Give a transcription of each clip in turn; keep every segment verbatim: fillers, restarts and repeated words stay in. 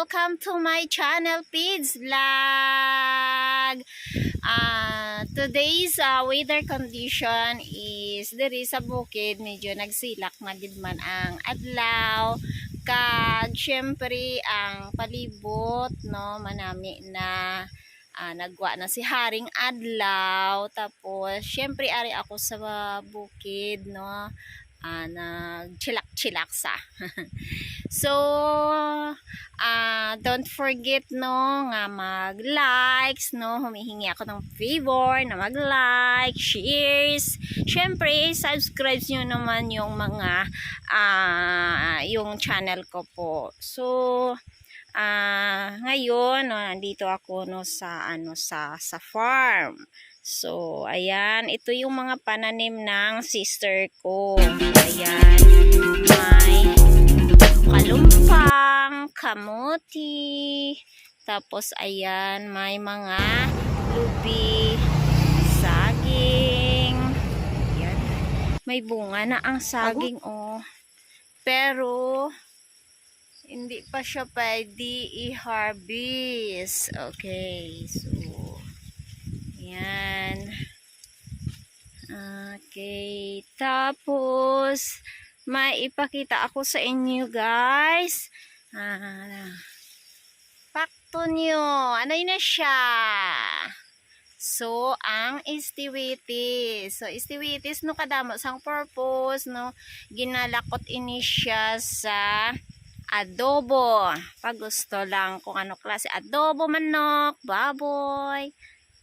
welcome to my channel, Pids Vlog. Ah, today's, ah, weather condition is diri sa bukid, medyo nagsilak na gid man ang adlaw. Kag, syempre, ang palibot, no, manami na, ah, nagwa na si Haring Adlaw. Tapos, syempre, ari ako sa bukid, no, ah, nagchilak-chilak sa. So, ah, don't forget, no, nga mag-likes, no, humihingi ako ng favor na mag-like, shares. Syempre, subscribe nyo naman yung mga, ah, yung channel ko po. So, ah, ngayon, no, nandito ako, no, sa, ano, sa, sa farm. So, ayan, ito yung mga pananim ng sister ko. Ayan, may kalumpang, kamuti, tapos ayan, may mga lubi, saging. Ayan. May bunga na ang saging, oh. Pero, hindi pa siya pwede i-harvest. Okay, so, yan. Okay, tapos, may ipakita ako sa inyo, guys. Ah, pakto nyo. Ano yun na siya? So, ang istiwitis. So, istiwitis, no, kadamo sang purpose, no? Ginalakot ini siya sa adobo. Pag gusto lang kung ano klase adobo, manok, baboy,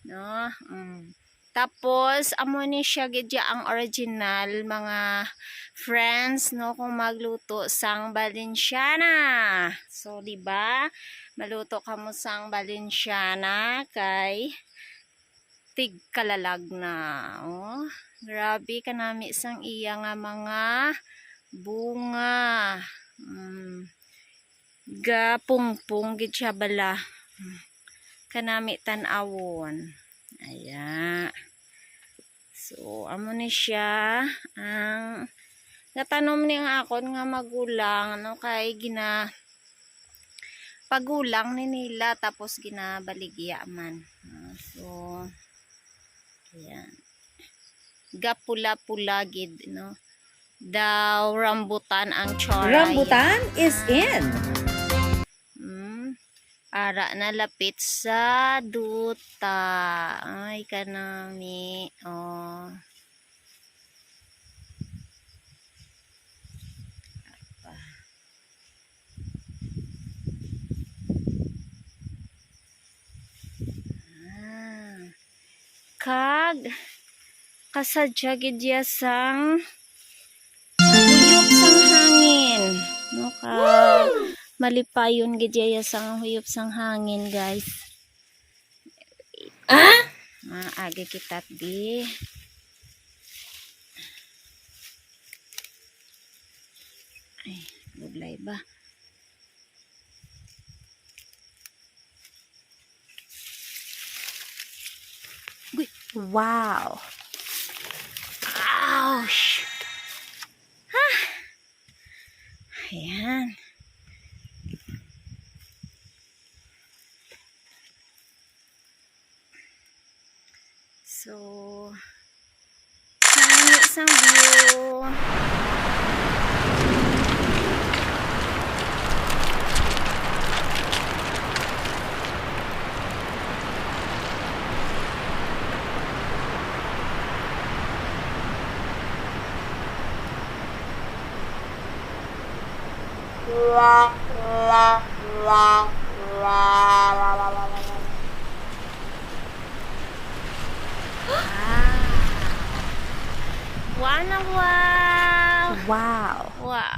no? Mm. Tapos, amo ni siya gid ya ang original, mga friends, no, kung magluto sang Valenciana. So, di ba? Maluto kamo sang Valenciana kay tigkalalag na. Oh, grabe kanami sang iya nga mga bunga. Mm. Gapungpong gid siya bala. Kanami tan-awon. Aya. So, amo ni siya ang natanom ni ang akon nga magulang, no, kay gina-, pagulang ni nila, tapos ginabaligya man. Ah, so, ayan. Gapula-pula gid, no? Daw rambutan ang tsaray. Rambutan is in. Hmm. Ara na lapit sa duta. Ay, kanami. Oh. Ah. Kag kasadya gid ya sang huyop sang hangin. No, kag malipayon gid ya sang huyop sang hangin, guys. Ah? Maaga kita, bi. Ay, budlay ba? Uy, wow. Ouch. Ah. Ayan. So, hangin sang view. Wow. Wow. Wow. Wow.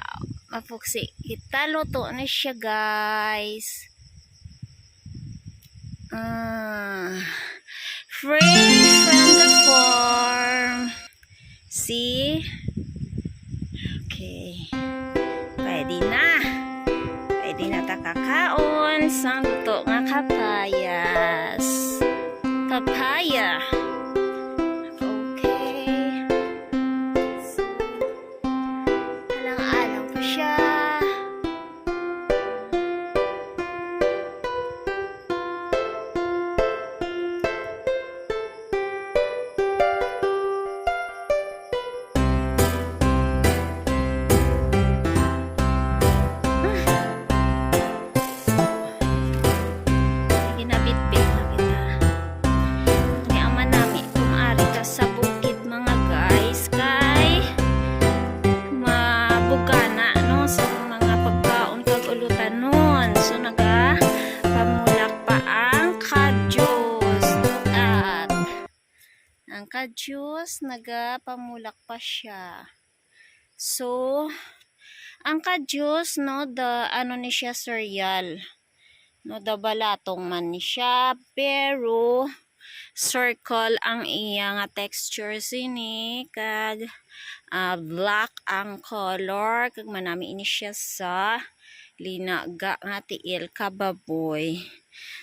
Mapuksi. Kita luto na siya, guys. Ah, fresh from the farm. See? Okay. Pwede na. Pwede na ta kakaon sang luto nga kapayas. Papaya. Okay. So, alang-alang pa siya. Ang kadyos, nagapamulak pa siya. So, ang kadyos, no, the, ano ni siya, cereal. No, the balatong man ni siya, pero circle ang iya nga texture sini, kag, ah, black ang color, kag manami ini siya sa linaga nga tiil ka baboy.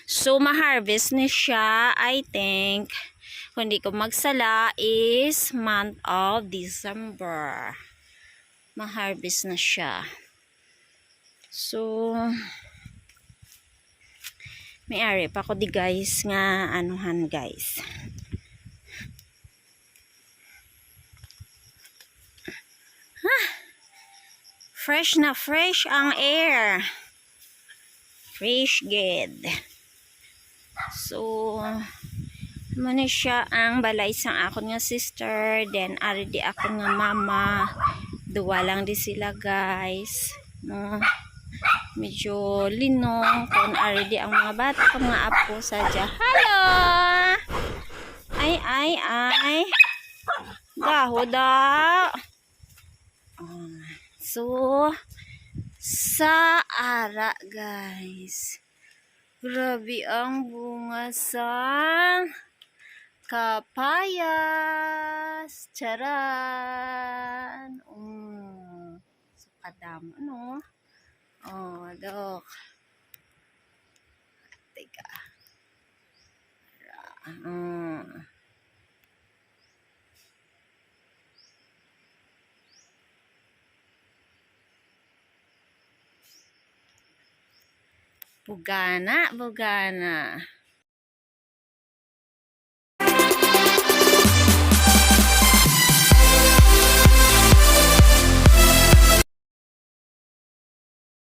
So, ma-harvest ni siya, I think, kung di ko magsala, is month of December. Ma-harvest na siya. So, may ari pa ko di, guys, nga anuhan, guys. Ah, fresh na fresh ang air. Fresh gid. So, mo ni siya ang balay sang akon nga sister. Then, ari di akon nga mama. Duwa lang di sila, guys. No? Medyo linong. Kung ari di ang mga bata, ang mga apo sa dya. Hello! Ay, ay, ay. Gaho daw. Ah, so, sa ara, guys. Grabe ang bunga sa kapayas. Charan! Mm. So, kadamo, no? Oh, look. Teka. Mm. Bugana, bugana.